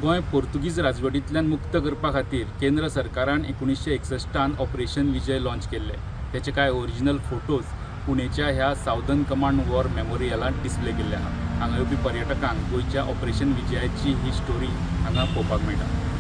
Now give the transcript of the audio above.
गोंय पोर्तुगीज राजवटींतल्यान मुक्त करपा खातीर केंद्र सरकारान 1961 ऑपरेशन विजय लॉन्च केल्लें. तेचे कांय ओरिजिनल फोटोज पुणेच्या ह्या सावदर्न कमांड वॉर मेमोरियलांत डिस्प्ले केल्ले आहा. हांगा येवपी पर्यटकांक गोंयच्या ऑपरेशन विजयाची ही स्टोरी हांगा पळोवपाक मेळटा.